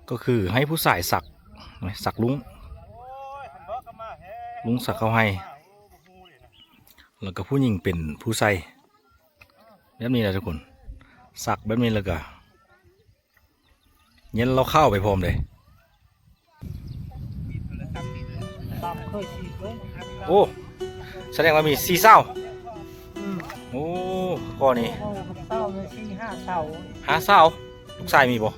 ກໍຄືໃຫ້ຜູ້ຊາຍສັກ ສັກລຸ້ງ ລຸ້ງສັກເຂົ້າໃຫ້ ແລ້ວກໍຜູ້ຍິງເປັນຜູ້ໃສ່ ແບບນີ້ແຫຼະທຸກຄົນ. ສັກແບບນີ້ແລ້ວກໍ ເຢັນເຫຼົ້າຂາວໄປພ້ອມເດ້. ໂອ້ ສະແດງວ່າມີສີ່ສາວ. ອືມ ໂອ້ ກໍນີ້ ໂອ້ ສາວມີສີ່ຫ້າສາວ ຫ້າສາວ. ລູກຊາຍມີບໍ່?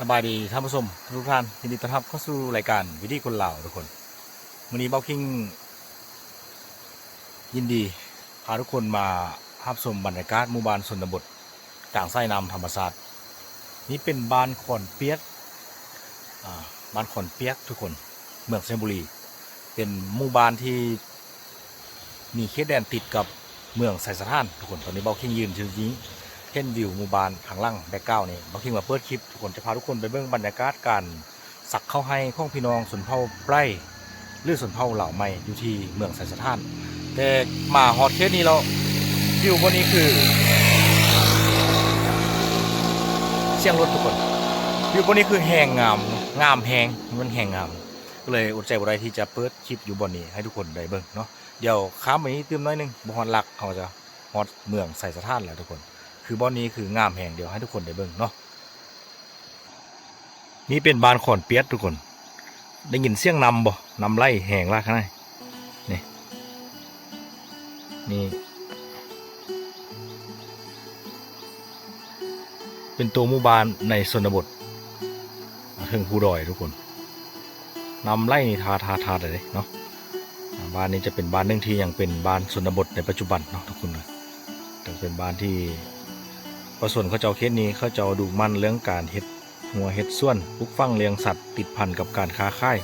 ສະບາຍດີທ່ານຜູ້ຊົມທຸກທ່ານ, ຍິນດີຕ້ອນຮັບເຂົ້າສູ່ລາຍການວິຖີຄົນລາວທຸກຄົນ. ມື້ນີ້ເບົາຄິງ ຍິນດີພາທຸກຄົນມາຮັບຊົມບັນຍາກາດໝູ່ບ້ານຊົນນະບົດກາງສາຍນ້ຳທຳມະຊາດ. ນີ້ເປັນບ້ານຂອນປຽກ ອາ ບ້ານຂອນປຽກທຸກຄົນ ເມືອງໄຊຍະບູລີ. ເປັນໝູ່ບ້ານທີ່ມີເຂດແດນຕິດກັບເມືອງໄຊສະຖານທຸກຄົນ. ຕອນນີ້ເບົາຄິງຢືນຢູ່ນີ້ ເຫັນວິວໝູ່ບ້ານຂ້າງຫຼັງ ແບັກກຣາວນີ້. ເບົາຄິງມາເປີດຄລິບທຸກຄົນ ຈະພາທຸກຄົນໄປເບິ່ງບັນຍາກາດການ ສັກເຂົ້າໄຮ່ຂອງພີ່ນ້ອງຊົນເຜົ່າໄປຣ ຫຼື ຊົນເຜົ່າລາວໃໝ່ ຢູ່ທີ່ເມືອງໄຊສະຖານ. ແຕ່ມາຮອດເຂດນີ້ແລ້ວ ວິວບ່ອນນີ້ຄື ສຽງລົດທຸກຄົນ, ວິວບ່ອນນີ້ຄືແຮງງາມ ງາມແຮງ ມັນແຮງງາມ. ກໍເລີຍອົດໃຈບໍ່ໄດ້ທີ່ຈະເປີດຄລິບຢູ່ບ່ອນນີ້ໃຫ້ທຸກຄົນໄດ້ເບິ່ງເນາະ. ດຽວຂ້າມໄປນີ້ຕື່ມໜ້ອຍໜຶ່ງ ບໍ່ຮອດຫຼັກ ເຮົາຈະຮອດເມືອງໄຊສະຖານແລ້ວທຸກຄົນ. ຄືບ່ອນນີ້ຄືງາມແຮງ ດຽວໃຫ້ທຸກຄົນໄດ້ເບິ່ງເນາະ. ນີ້ເປັນບ້ານຂອນປຽກທຸກຄົນ. ໄດ້ຍິນສຽງນ້ຳບໍ່? ນ້ຳໄຫຼແຮງຫຼາຍຂະໜາດນີ້. ນີ້ ເປັນຕົວໝູ່ບ້ານໃນຊົນນະບົດ ເທິງພູດອຍທຸກຄົນ. ນ້ຳໄຫຼນີ້ທາດໆໆເດ້ເນາະ. ບ້ານນີ້ຈະເປັນບ້ານໜຶ່ງທີ່ຍັງເປັນບ້ານຊົນນະບົດໃນປັດຈຸບັນເນາະທຸກຄົນ. ຈະເປັນບ້ານທີ່ປະຊາຊົນເຂົາເຈົ້າເຂດນີ້ ເຂົາເຈົ້າດຸໝັ່ນເລື່ອງການເຮັດຮົ້ວເຮັດສວນ ປູກຝັງລ້ຽງສັດ ຕິດພັນກັບການຄ້າຂາຍ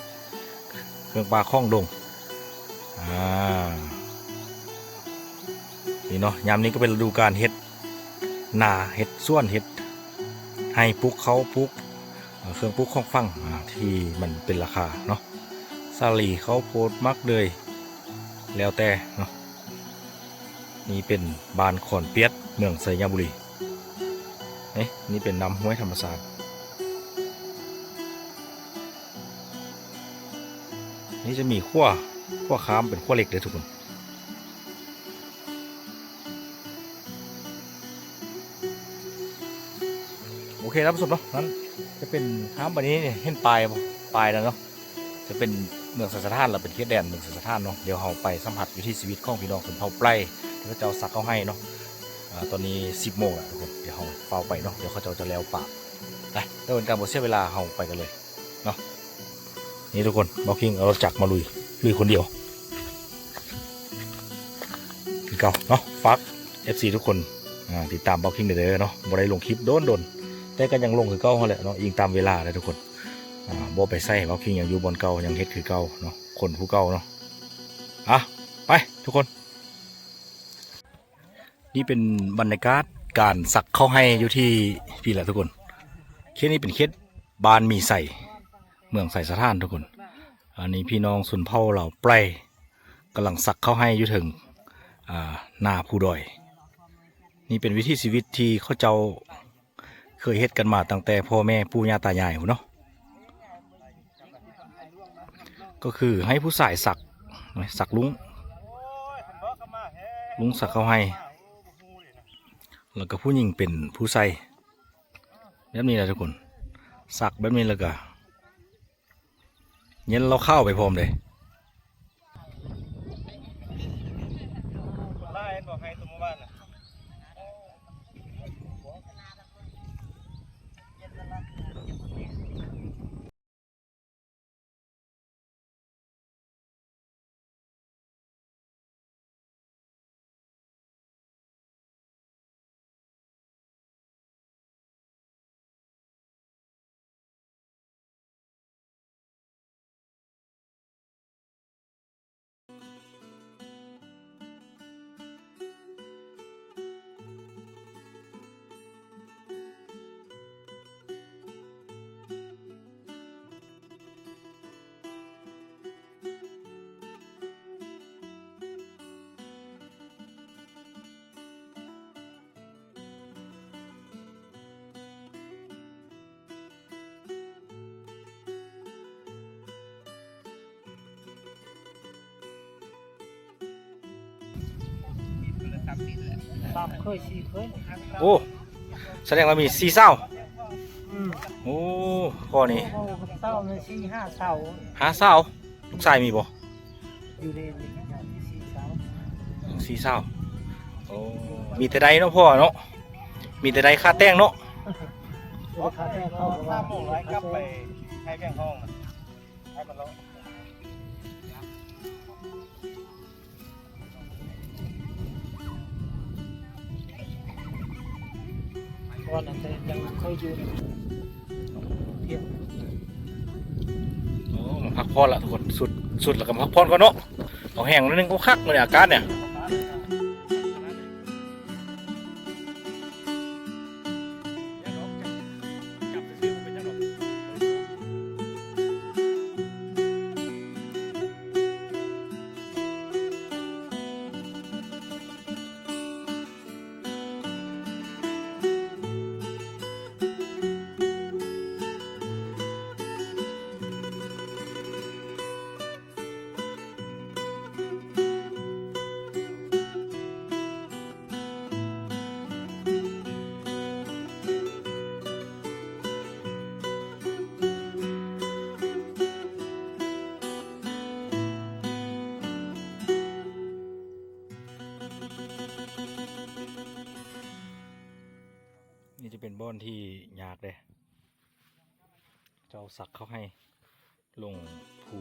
ເຄື່ອງປ່າຂອງດົງ. ອາ ນີ້ເນາະ ຍາມນີ້ກໍເປັນລະດູການເຮັດນາ ເຮັດສວນ ເຮັດໄຮ່ ປູກເຂົ້າ ປູກ ເອີ ເຄື່ອງປູກຂອງຝັງ ອາ ທີ່ມັນເປັນລາຄາເນາະ. ສາລີ ເຂົ້າໂພດ ໝາກເດືອຍ ແລ້ວແຕ່ເນາະ. ນີ້ເປັນບ້ານຂອນປຽກ ເມືອງໄຊຍະບູລີ. ເອີ ນີ້ເປັນນ້ຳຫ້ວຍທຳມະຊາດ. ນີ້ຈະມີຂົວ ຂົວຂ້າມເປັນຂົວເຫຼັກເດີທຸກຄົນ. ໂອເຄ ທ່ານຜູ້ຊົມເນາະ, ນັ້ນຈະເປັນ ຂ້າມໄປນີ້ ເຫັນປ້າຍ ປ້າຍນັ້ນເນາະ ຈະເປັນເມືອງໄຊສະຖານ ແລະ ເປັນເຂດແດນເມືອງໄຊສະຖານເນາະ. ດຽວເຮົາໄປສຳຜັດວິຖີຊີວິດຂອງພີ່ນ້ອງຊົນເຜົ່າໄປຣ ທີ່ເຂົາເຈົ້າສັກເຂົ້າໄຮ່ເນາະ. ອາ ຕອນນີ້ສິບໂມງແລ້ວທຸກຄົນ, ດຽວເຮົາຟ້າວໄປເນາະ, ດຽວເຂົາເຈົ້າຈະແລ້ວປະ. ໄປ ເພື່ອເປັນການບໍ່ເສຍເວລາ ເຮົາໄປກັນເລີຍເນາະ. ນີ້ທຸກຄົນ ເບົາຄິງເອົາລົດຈັກມາລຸຍ ລຸຍຄົນດຽວ. ຄືເກົ່າເນາະ ຝາກເອັຟຊີທຸກຄົນ ອາ ຕິດຕາມເບົາຄິງເດີເນາະ. ບໍ່ໄດ້ລົງຄລິບດົນໆ ແຕ່ກໍຍັງລົງຄືເກົ່າຫັ້ນແຫຼະເນາະ, ອີງຕາມເວລາເດີທຸກຄົນ. ອາ ບໍ່ໄປໃສ ເບົາຄິງຍັງຢູ່ບ່ອນເກົ່າ ຍັງເຮັດຄືເກົ່າເນາະ, ຄົນຜູ້ເກົ່າເນາະ. ອາ ໄປທຸກຄົນ. ນີ້ເປັນບັນຍາກາດການສັກເຂົ້າໄຮ່ຢູ່ທີ່ພີ້ແຫຼະທຸກຄົນ. ເຂດນີ້ເປັນເຂດບ້ານມີໄຊ ເມືອງໄຊສະຖານທຸກຄົນ. ອັນນີ້ພີ່ນ້ອງຊົນເຜົ່າລາວໄປຣ ກຳລັງສັກເຂົ້າໄຮ່ຢູ່ເທິງ ອາ ໜ້າພູດອຍ. ນີ້ເປັນວິຖີຊີວິດທີ່ເຂົາເຈົ້າເຄີຍເຮັດກັນມາຕັ້ງແຕ່ພໍ່ແມ່ປູ່ຍ່າຕາຍາຍພຸ້ນເນາະ. ກໍຄືໃຫ້ຜູ້ຊາຍສັກ ສັກລຸ້ງ ລຸ້ງສັກເຂົ້າໄຮ່ ແລ້ວກໍຜູ້ຍິງເປັນຜູ້ໃສ່ ແບບນີ້ແຫຼະທຸກຄົນ. ສັກແບບນີ້ແລ້ວກໍ ເຢັນເຫຼົ້າຂາວໄປພ້ອມເດ້. ຫຼາຍບໍ່ ໄຮ່ຕົວໝູ່ບ້ານນະ. ສາມເຄີຍ ສີ່ເຄີຍ. ໂອ້ ສະແດງວ່າມີສີ່ສາວ. ອືມ ໂອ້ ພໍ່ນີ້ ໂອ້ ສາວນີ້ສີ່ຫ້າສາວ ຫ້າສາວ. ລູກຊາຍມີບໍ່? ຢູ່ໃນນີ້ສີ່ສາວ ສີ່ສາວ. ໂອ້ ມີແຕ່ໄດ້ເນາະພໍ່ເນາະ ມີແຕ່ໄດ້ຄ່າແຕ່ງເນາະ. ໂອ້ ຄ່າແຕ່ງເຂົາກໍວ່າ ສາມໂມງແລ້ວກັບໄປໃຫ້ວຽງທອງນະ ໃຫ້ມັນລອງ. ກ່ອນນັ້ນແຕ່ຍັງເຄີຍຢູ່ນະ ທ່ຽງ. ໂອ້ ມາພັກຜ່ອນລະທຸກຄົນ ສຸດ ສຸດແລ້ວກໍມາພັກຜ່ອນກ່ອນເນາະ ເອົາແຮງໜ້ອຍໜຶ່ງ. ໂອ້ ຄັກມື້ນີ້ອາກາດນີ້. ນີ້ຈະເປັນບ່ອນທີ່ຍາກເດ້ ເຈົ້າສັກເຂົ້າໄຮ່ ລົງພູ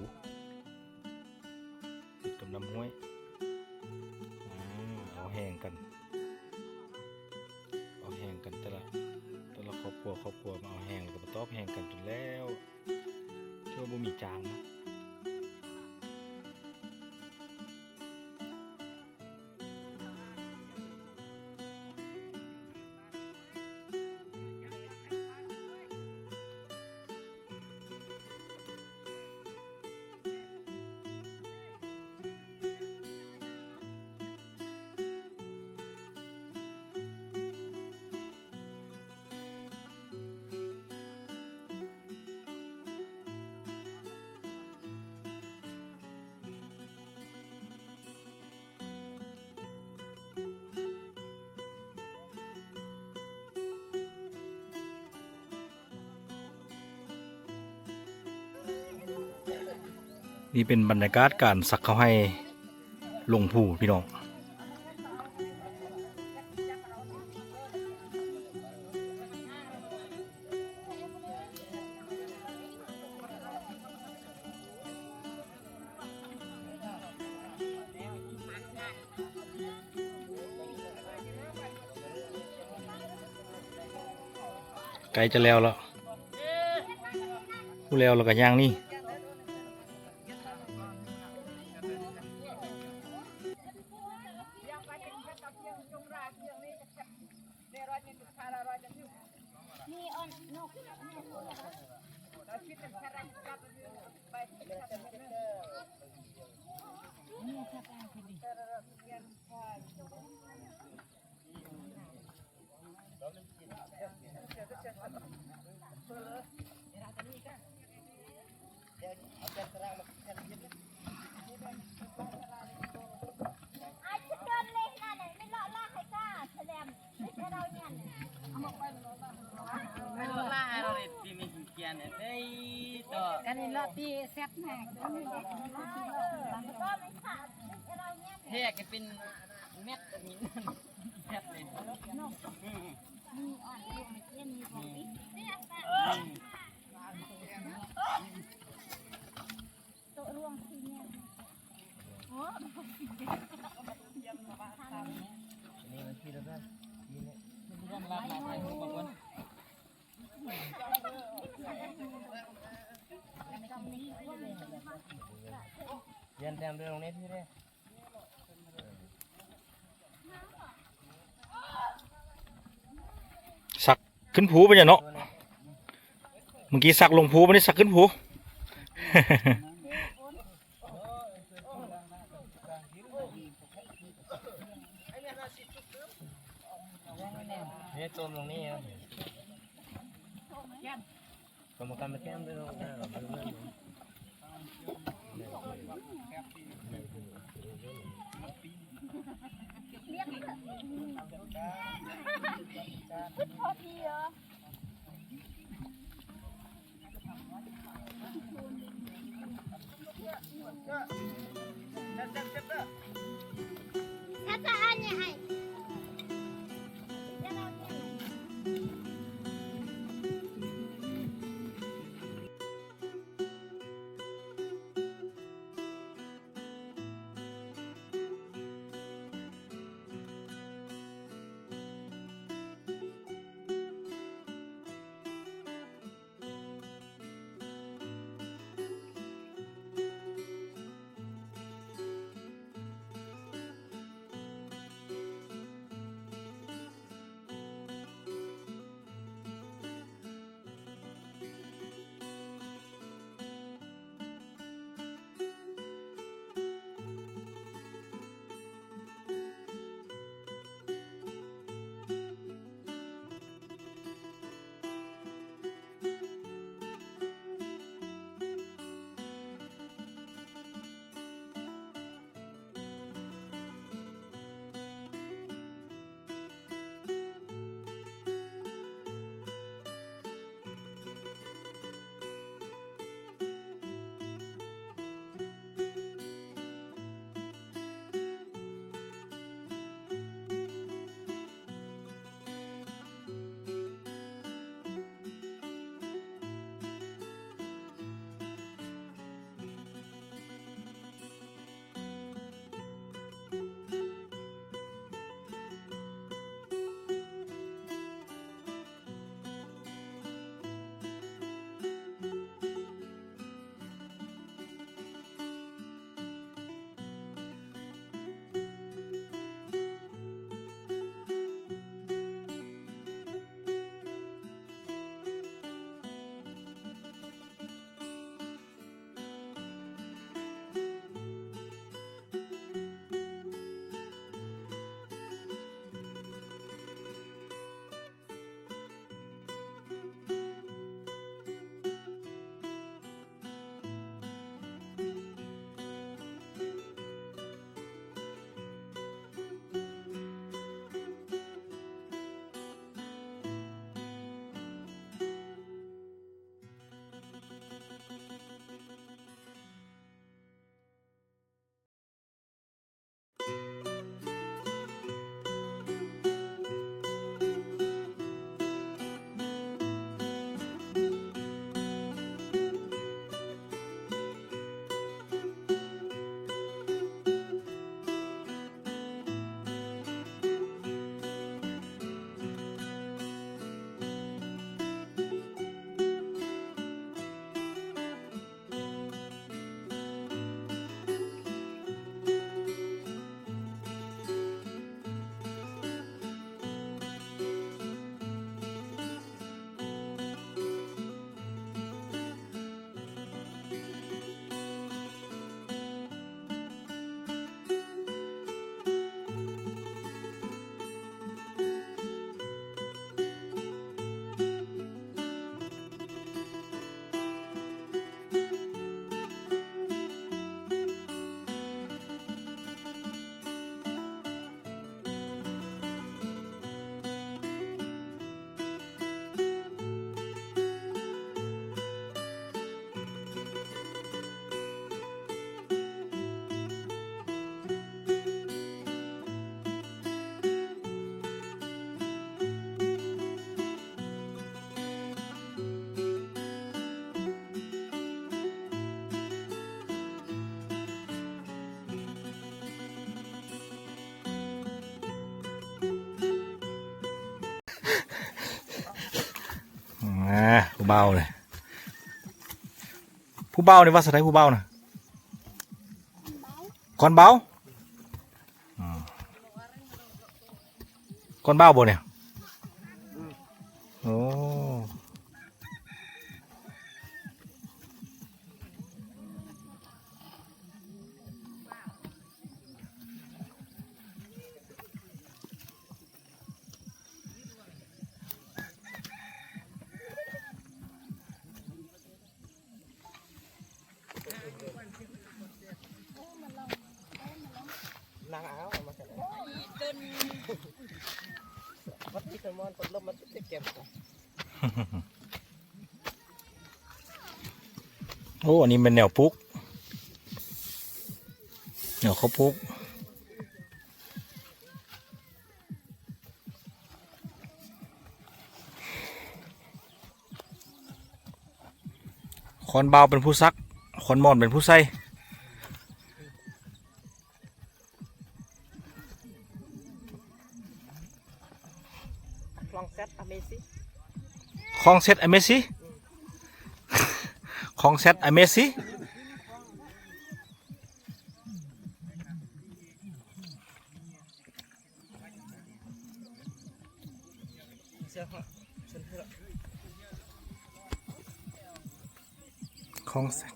ຕິດກັບນ້ຳຫ້ວຍ. ອາ ເອົາແຮງກັນ ເອົາແຮງກັນ ແຕ່ລະ ແຕ່ລະຄອບຄົວ ຄອບຄົວມາເອົາແຮງ ແລ້ວກໍມາຕອບແຮງກັນຈົນແລ້ວ ຖືວ່າບໍ່ມີຈ້າງນະ. ນີ້ເປັນບັນຍາກາດການສັກເຂົ້າໄຮ່ລົງພູພີ່ນ້ອງ. ໃກ້ຈະແລ້ວແລ້ວ ຜູ້ແລ້ວແລ້ວກໍຍ່າງໜີ. ອັນນີ້ລະຕີແຊບແຮງ ແທ້ກໍເປັນ ແມັດອັນນີ້ແມັດເລີຍ ມີອ່ອນຢູ່ ເຫັນມີບໍ່ຕິ ອືມ ໂຕະລວງທີ່ນີ້ ໂອ້ ນີ້ມັນທີ່ລະ ທີ່ນີ້ ລຽນແຕ້ມດ້ວຍໂຮງຮຽນທີ່ເດ້. ສັກຂຶ້ນພູໄປເນາະ ເມື່ອກີ້ສັກລົງພູ ບາດນີ້ສັກຂຶ້ນພູ. ເຮັດຕົ້ມລົງນີ້ ກຳມະການມາແຕ້ມເດີ. ອ່າ ຜູ້ບ່າວເລີຍ ຜູ້ບ່າວນີ້ວ່າຊັ້ນໃດ ຜູ້ບ່າວນະ ຄອນເບົາ ອືມ ຄອນເບົາບໍ່ນີ້? ໂອ້. ນາງເອົາມາຈາກໃນ? ຕົ້ນ ໂອ້ ອັນນີ້ແມ່ນແນວປູກ ແນວເຂົ້າປູກ. ຄອນບ່າວເປັນຜູ້ສັກ ຄອນໝອນເປັນຜູ້ໃສ່. ຄອງແຊດອາເມຊີ ຄອງແຊດອາເມຊີ ຄອງແຊດອາເມຊີ. ຂອງແຊບ.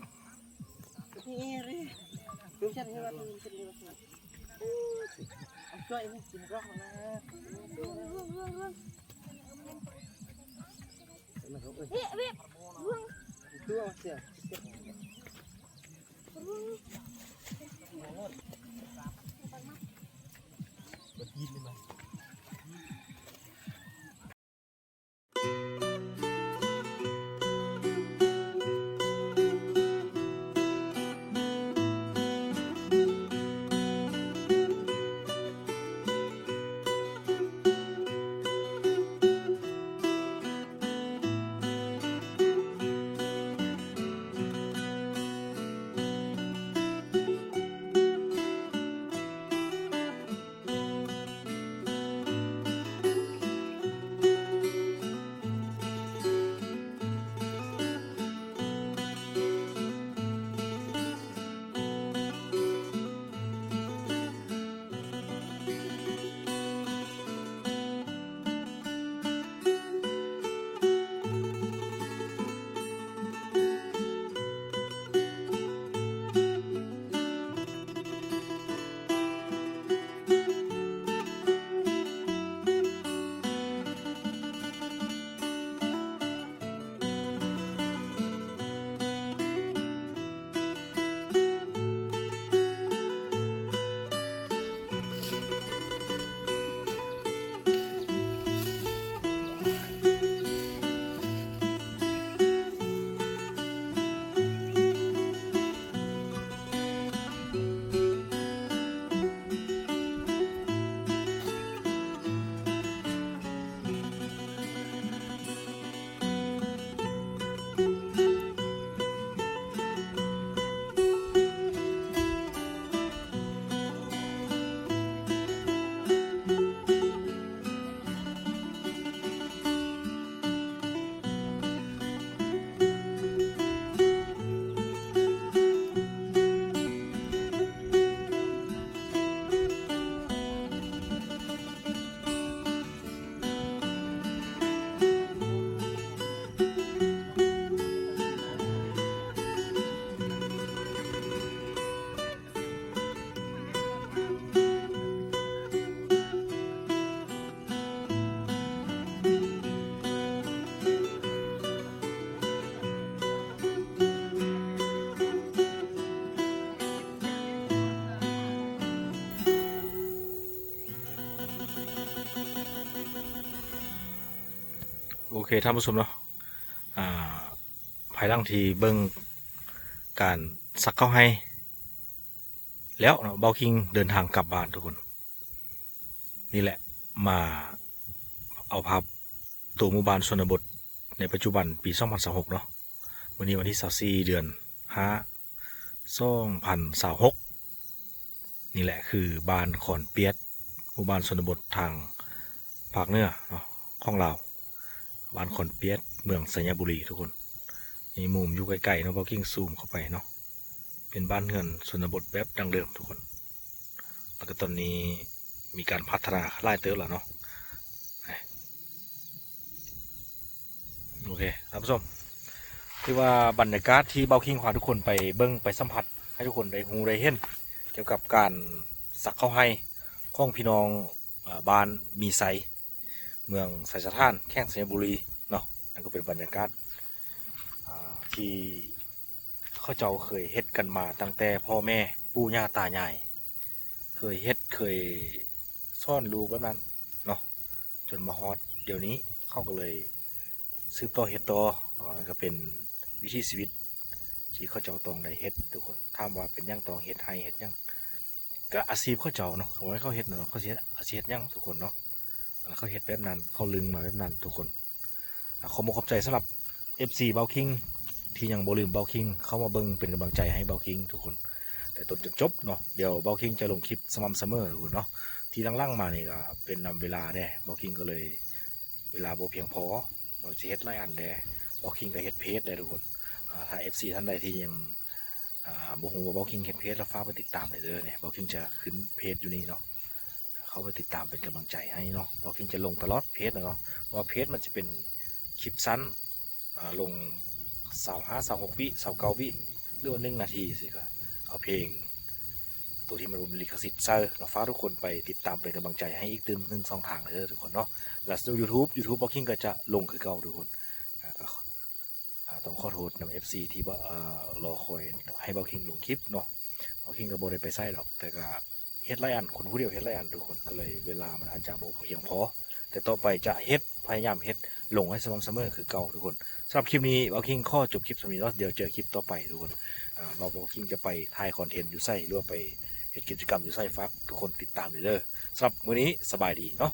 ໂອເຄ ທ່ານຜູ້ຊົມເນາະ ອ່າ ພາຍຫຼັງທີ່ເບິ່ງການສັກເຂົ້າໄຮ່ແລ້ວເນາະ ບ່າວຄິງເດີນທາງກັບບ້ານທຸກຄົນ. ນີ້ແຫຼະ ມາເອົາພາບຕົວໝູ່ບ້ານຊົນນະບົດໃນປັດຈຸບັນປີສອງພັນຊາວຫົກເນາະ. ມື້ນີ້ວັນທີຊາວສີ່ ເດືອນຫ້າ ສອງພັນຊາວຫົກ ນີ້ແຫຼະຄືບ້ານຂອນປຽດ ໝູ່ບ້ານຊົນນະບົດທາງພາກເໜືອເນາະ ຂອງລາວ ບ້ານຂອນປຽດ ເມືອງໄຊຍະບູລີທຸກຄົນ. ນີ້ມຸມຢູ່ໃກ້ໆເນາະ ບ່າວກິ້ງຊູມເຂົ້າໄປເນາະ ເປັນບ້ານເຮືອນຊົນນະບົດແບບດັ້ງເດີມທຸກຄົນ. ແລ້ວກໍຕອນນີ້ມີການພັດທະນາຫຼາຍເຕີບແລ້ວເນາະ. ໂອເຄ ທ່ານຜູ້ຊົມ ຖືວ່າບັນຍາກາດທີ່ບ່າວຄິງພາທຸກຄົນໄປເບິ່ງໄປສຳຜັດ ໃຫ້ທຸກຄົນໄດ້ຮູ້ໄດ້ເຫັນກ່ຽວກັບການສັກເຂົ້າໄຮ່ຂອງພີ່ນ້ອງ ອາ ບ້ານມີໄຊ ເມືອງໄຊສະຖານ ແຂວງໄຊຍະບູລີເນາະ. ນັ້ນກໍເປັນບັນຍາກາດ ອາ ທີ່ເຂົາເຈົ້າເຄີຍເຮັດກັນມາຕັ້ງແຕ່ພໍ່ແມ່ ປູ່ຍ່າຕາຍາຍ ເຄີຍເຮັດ ເຄີຍສອນລູກແບບນັ້ນເນາະ ຈົນມາຮອດ ດຽວນີ້ເຂົາກໍເລີຍສືບຕໍ່ເຮັດຕໍ່. ເອີ ນັ້ນກໍເປັນວິຖີຊີວິດທີ່ເຂົາເຈົ້າຕ້ອງໄດ້ເຮັດທຸກຄົນ. ຖາມວ່າເປັນຫຍັງຕ້ອງເຮັດໄຮ່ເຮັດຫຍັງ ກໍອາຊີບເຂົາເຈົ້າເນາະ. ເຂົາບໍ່ໃຫ້ເຂົາເຮັດນະເນາະ ເຂົາຊິເຮັດ ເຂົາຊິເຮັດຫຍັງທຸກຄົນເນາະ. ອັນນັ້ນເຂົາເຮັດແບບນັ້ນ ເຂົາລຶ່ງມາແບບນັ້ນທຸກຄົນ. ອາ ຂໍບອກຂອບໃຈສຳລັບ ເອັຟຊີ ບ່າວຄິງ ທີ່ຍັງບໍ່ລືມບ່າວຄິງ ເຂົ້າມາເບິ່ງເປັນກຳລັງໃຈໃຫ້ບ່າວຄິງທຸກຄົນ ແຕ່ຕົ້ນຈົນຈົບເນາະ. ດຽວບ່າວຄິງຈະລົງຄລິບສະໝ່ຳສະເໝີທຸກຄົນເນາະ. ທີ່ຫຼັງໆມານີ້ກໍເປັນນຳເວລາແດ່ ບ່າວຄິງກໍເລີຍ ເວລາບໍ່ພຽງພໍ ເຮົາຊິເຮັດຫຼາຍອັນແດ່. ບ່າວຄິງກໍເຮັດເພຈແດ່ທຸກຄົນ. ອາ ຖ້າ ເອັຟຊີ ທ່ານໃດທີ່ຍັງ ອາ ບໍ່ຮູ້ວ່າບ່າວຄິງເຮັດເພຈ ລະຝາກໄປຕິດຕາມໄດ້ເດີ. ບ່າວຄິງຈະຂຶ້ນເພຈຢູ່ນີ້ເນາະ ເຂົ້າໄປຕິດຕາມເປັນກຳລັງໃຈໃຫ້ເນາະ. ບ່າວຄິງຈະລົງຕະຫຼອດເພຈນະເນາະ ເພາະວ່າເພຈມັນຈະເປັນຄລິບສັ້ນ ອາ ລົງຊາວຫ້າ ຊາວຫົກວິ ຊາວເກົ້າວິ ຫຼືວ່າໜຶ່ງນາທີຊີ້ ກໍເອົາເພງໂຕທີ່ມັນບໍ່ມີລິຂະສິດໃສ່ເນາະ. ຝາກທຸກຄົນໄປຕິດຕາມເປັນກຳລັງໃຈໃຫ້ອີກຕື່ມໜຶ່ງຊ່ອງທາງເດີທຸກຄົນເນາະ. ແລະ ຢູ່ຢູທູບ ຢູທູບ ບ່າວຄິງກໍຈະລົງຄືເກົ່າທຸກຄົນ. ອາ ກໍ ອາ ຕ້ອງຂໍໂທດນຳ ເອັຟຊີ ທີ່ວ່າ ເອີ ລໍຄອຍໃຫ້ບ່າວຄິງລົງຄລິບເນາະ. ບ່າວຄິງກໍບໍ່ໄດ້ໄປໃສດອກ ແຕ່ກໍເຮັດຫຼາຍອັນ ຄົນຜູ້ດຽວເຮັດຫຼາຍອັນທຸກຄົນ ກໍເລີຍເວລາມັນອາດຈະບໍ່ພຽງພໍ. ແຕ່ຕໍ່ໄປຈະເຮັດ ພະຍາຍາມເຮັດລົງໃຫ້ສະໝ່ຳສະເໝີຄືເກົ່າທຸກຄົນ. ສຳລັບຄລິບນີ້ ບ່າວຄິງຂໍຈົບຄລິບສ່ຳນີ້ເນາະ. ດຽວເຈີຄລິບຕໍ່ໄປທຸກຄົນ ອາ ວ່າບ່າວຄິງຈະໄປຖ່າຍຄອນເທັນຢູ່ໃສ ຫຼືວ່າໄປເຮັດກິດຈະກຳຢູ່ໃສ ຝາກທຸກຄົນຕິດຕາມເດີ. ສຳລັບມື້ນີ້ສະບາຍດີເນາະ.